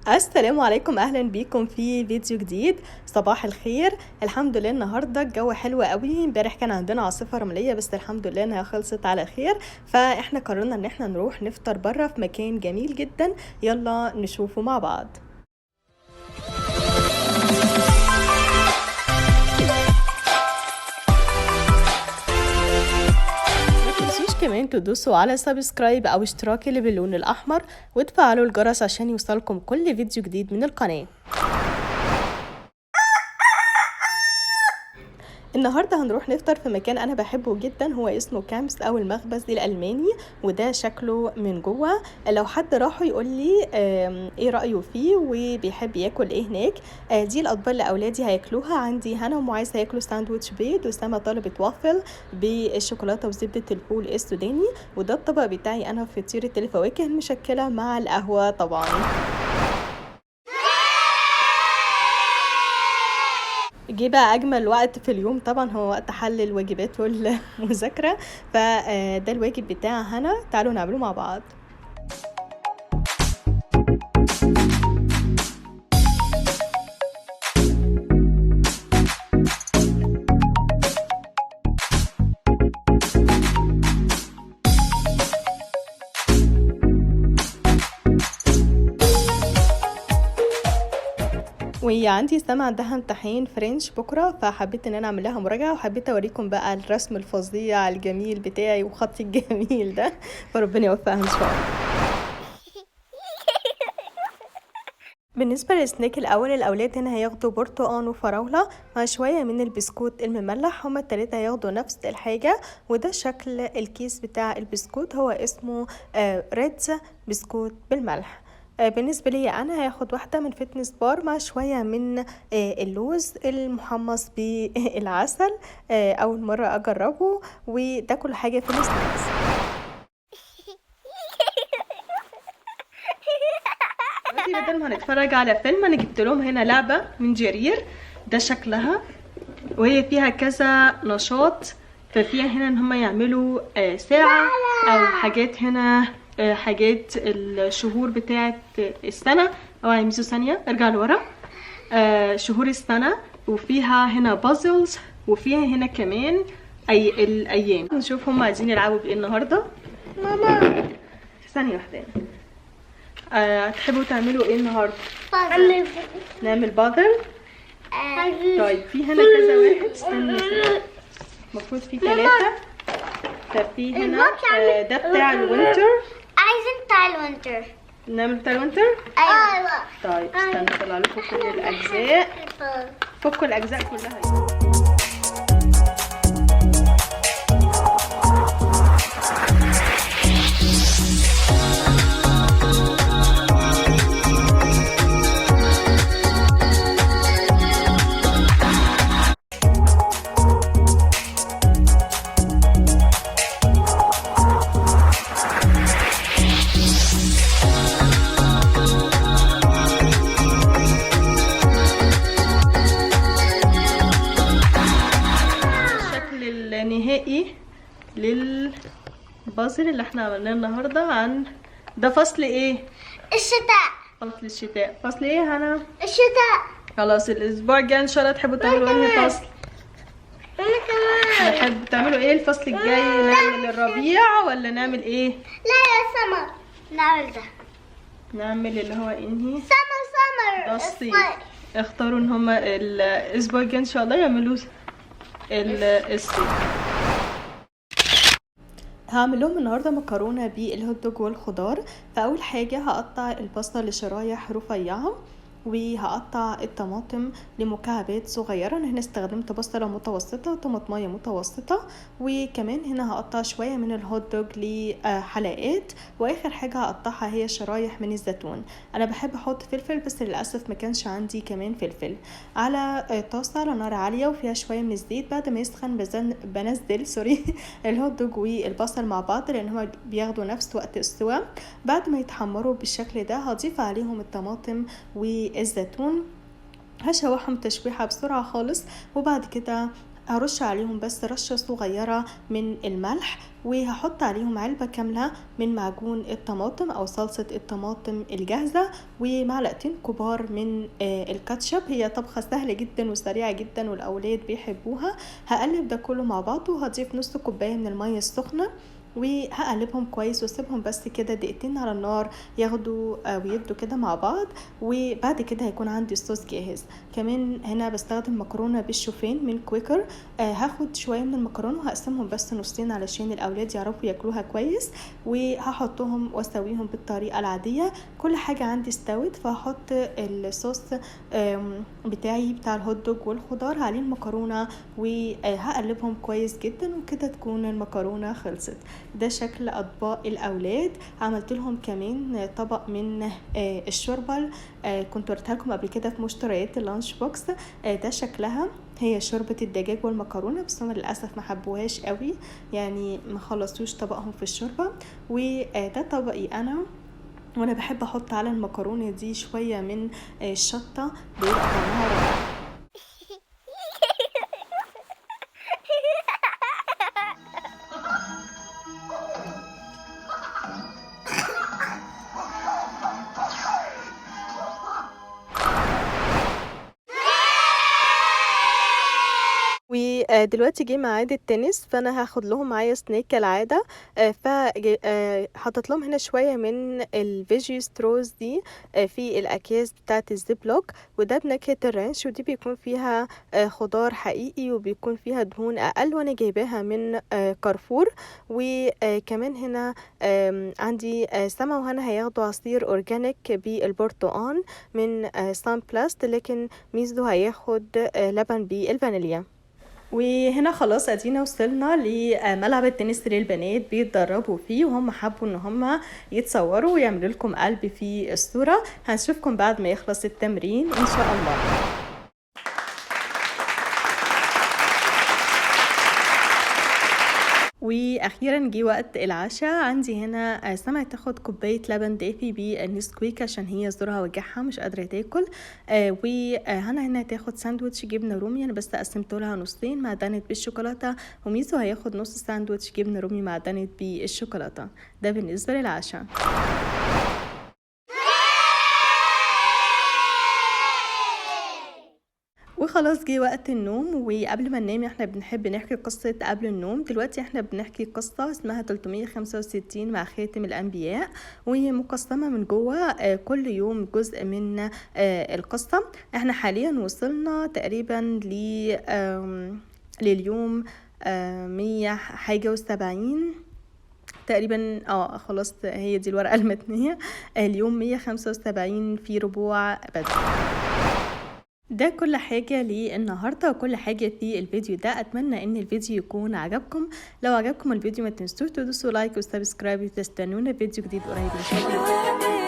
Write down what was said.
السلام عليكم، اهلا بيكم في فيديو جديد. صباح الخير. الحمد لله النهارده الجو حلو قوي. امبارح كان عندنا عاصفة رمليه بس الحمد لله انها خلصت على خير، فاحنا قررنا ان احنا نروح نفطر بره في مكان جميل جدا. يلا نشوفه مع بعض. كمان تدوسوا على subscribe او اشتراك اللي باللون الاحمر وتفعلوا الجرس عشان يوصلكم كل فيديو جديد من القناة. النهارده هنروح نفطر في مكان انا بحبه جدا، هو اسمه كامبس او المخبز الالماني، وده شكله من جوه. لو حد راحة يقول لي ايه رايه فيه وبيحب ياكل ايه هناك. دي الاطباق اللي اولادي هياكلوها. عندي هنا ومعاذ هياكلوا ساندويتش بيض، وسما طلبت وافل بالشوكولاته وزبده الفول السوداني، وده الطبق بتاعي انا فطيره الفواكه المشكلة مع القهوة طبعا. جه بقى اجمل وقت في اليوم طبعا، هو وقت حل الواجبات والمذاكرة، فده الواجب بتاع هنا، تعالوا نعمله مع بعض. وعندي سما عندها امتحان فرنش بكره، فحبيت ان انا اعمل لها مراجعه، وحبيت اوريكم بقى الرسم الفظيع الجميل بتاعي وخطي الجميل ده، فربنا يوفقها ان شاء الله. بالنسبة للسناك الاول، الاولاد هنا هياخدوا برتقان وفراوله مع شوية من البسكوت المملح، هما التلاتة هياخدوا نفس الحاجة. وده شكل الكيس بتاع البسكوت، هو اسمه ريدز بسكوت بالملح. بالنسبة لي أنا هاخد واحدة من fitness bar مع شوية من اللوز المحمص بالعسل، أول مرة أجربه. وده كل حاجة في ال snacks. دلوقتي بدل ما هنتفرج على فيلم، أنا جبت لهم هنا لعبة من جرير، ده شكلها، وهي فيها كذا نشاط. ففيها هنا إن هم يعملوا ساعة أو حاجات هنا، حاجات الشهور بتاعت السنة، او عايزه ثانية ارجع لورا، شهور السنة، وفيها هنا puzzles، وفيها هنا كمان اي الايام. نشوف هم عايزين يلعبوا بايه النهارده. ماما ثانية واحدة، تحبوا تعملوا ايه النهارده؟ نعمل بازل. طيب في هنا كذا واحد، استني المفروض في 3. طب في هنا ده بتاع ال winter، عايزين بتاع ال winter. نعمل بتاع ال winter؟ ايوه. طيب استنى اطلع لكم كل الاجزاء، فكوا الاجزاء كلها. النهائي للبازل اللي احنا عملناه النهارده. عن ده فصل ايه؟ الشتاء. فصل الشتاء. فصل ايه يا هنا؟ الشتاء. خلاص الاسبوع الجاي ان شاء الله تحبوا تعملوا ايه فصل؟ انا كمان. نحب تعملوا ايه الفصل الجاي؟ نعمل الربيع ولا نعمل ايه؟ لا يا سمر نعمل ده، نعمل اللي هو انهي؟ سمر سمر ده الصيف. اختاروا ان هما الاسبوع الجاي ان شاء الله يعملوا الصيف. هعمل لهم النهارده مكرونه بالهوت دوج والخضار. فاول حاجة هقطع البصل لشرايح رفيعة، وهقطع الطماطم لمكعبات صغيرة. انا هنا استخدمت بصله متوسطه وطماطميه متوسطه، وكمان هنا هقطع شوية من الهوت دوج لحلقات، واخر حاجة هقطعها هي شرايح من الزيتون. انا بحب احط فلفل بس للاسف ما كانش عندي كمان فلفل. على طاسه على نار عالية وفيها شوية من الزيت، بعد ما يسخن بنزل sorry الهوت دوج والبصل مع بعض لان هما بياخدوا نفس وقت السوا. بعد ما يتحمروا بالشكل ده هضيف عليهم الطماطم والزيتون، هشوحهم تشويحة بسرعة خالص، وبعد كده هرش عليهم بس رشة صغيرة من الملح، وهحط عليهم علبة كاملة من معجون الطماطم او صلصة الطماطم الجاهزة، ومعلقتين كبار من الكاتشب. هي طبخة سهلة جدا وسريعة جدا والاولاد بيحبوها. هقلب ده كله مع بعض، وهضيف نص كوباية من المية السخنة، وهقلبهم كويس واسيبهم بس كده دقيقتين على النار ياخدوا ويدوا كده مع بعض. وبعد كده هيكون عندي الصوص جاهز. كمان هنا بستخدم مكرونه بالشوفان من كويكر. هاخد شوية من المكرونه وهقسمهم بس نصين علشان الاولاد يعرفوا ياكلوها كويس، وهحطهم واسويهم بالطريقة العادية. كل حاجة عندي استوت، فهحط الصوص بتاعي بتاع الهوت دوج والخضار عليه المكرونه، وهقلبهم كويس جدا، وكده تكون المكرونه خلصت. ده شكل اطباق الاولاد. عملت لهم كمان طبق من الشوربة، كنت وريتها لكم قبل كده في مشتريات ال lunch box. ده شكلها، هي شوربة الدجاج والمكرونه، بس هم للاسف ما حبوهاش قوي، يعني ما خلصوش طبقهم في الشوربة. وده طبقي انا، وانا بحب احط على المكرونه دي شوية من الشطه، بيبقى طعمها رائع. ودلوقتي جه ميعاد التنس، فانا هاخد لهم معايا سناك كالعادة. فحطيت لهم هنا شوية من ال veggie straws دي في الاكياس بتاعه ال Ziploc، وده بنكهه ال ranch، ودي بيكون فيها خضار حقيقي وبيكون فيها دهون اقل، وانا جايباها من كارفور. وكمان هنا عندي سما وهنا هياخدوا عصير organic بالبرتقال من سان بلاست، لكن ميزو هياخد لبن بالفانيليا. وهنا خلاص ادينا وصلنا لملعب التنس للبنات بيتدربوا فيه، وهم حبوا ان هم يتصوروا ويعملوا لكم قلب في الصورة. هنشوفكم بعد ما يخلص التمرين ان شاء الله. واخيرا جه وقت العشاء. عندي هنا سما تاخد كوباية لبن دافي بالنسكويك عشان هي زورها وجعها مش قادرة تاكل، وهنا هنا تاخد ساندوتش جبنه رومي، انا بس قسمته لها نصين مع دانت بالشوكولاته، وميزو هياخد نص ساندوتش جبنه رومي مع دانت بالشوكولاته. ده بالنسبة للعشاء. وخلاص جه وقت النوم، وقبل ما ننام احنا بنحب نحكي قصة قبل النوم. دلوقتي احنا بنحكي قصة اسمها 365 مع خاتم الأنبياء، وهي مقسمة من جوه كل يوم جزء من القصة. احنا حاليا وصلنا تقريبا لليوم 170 تقريبا، خلاص هي دي الورقة المتنية، اليوم 175 في ربوع بدر. ده كل حاجة للنهاردة وكل حاجة في الفيديو ده. أتمنى إن الفيديو يكون عجبكم. لو عجبكم الفيديو ما تنسوش تدوسوا like و subscribe وتستنونا فيديو جديد قريب إن شاء الله.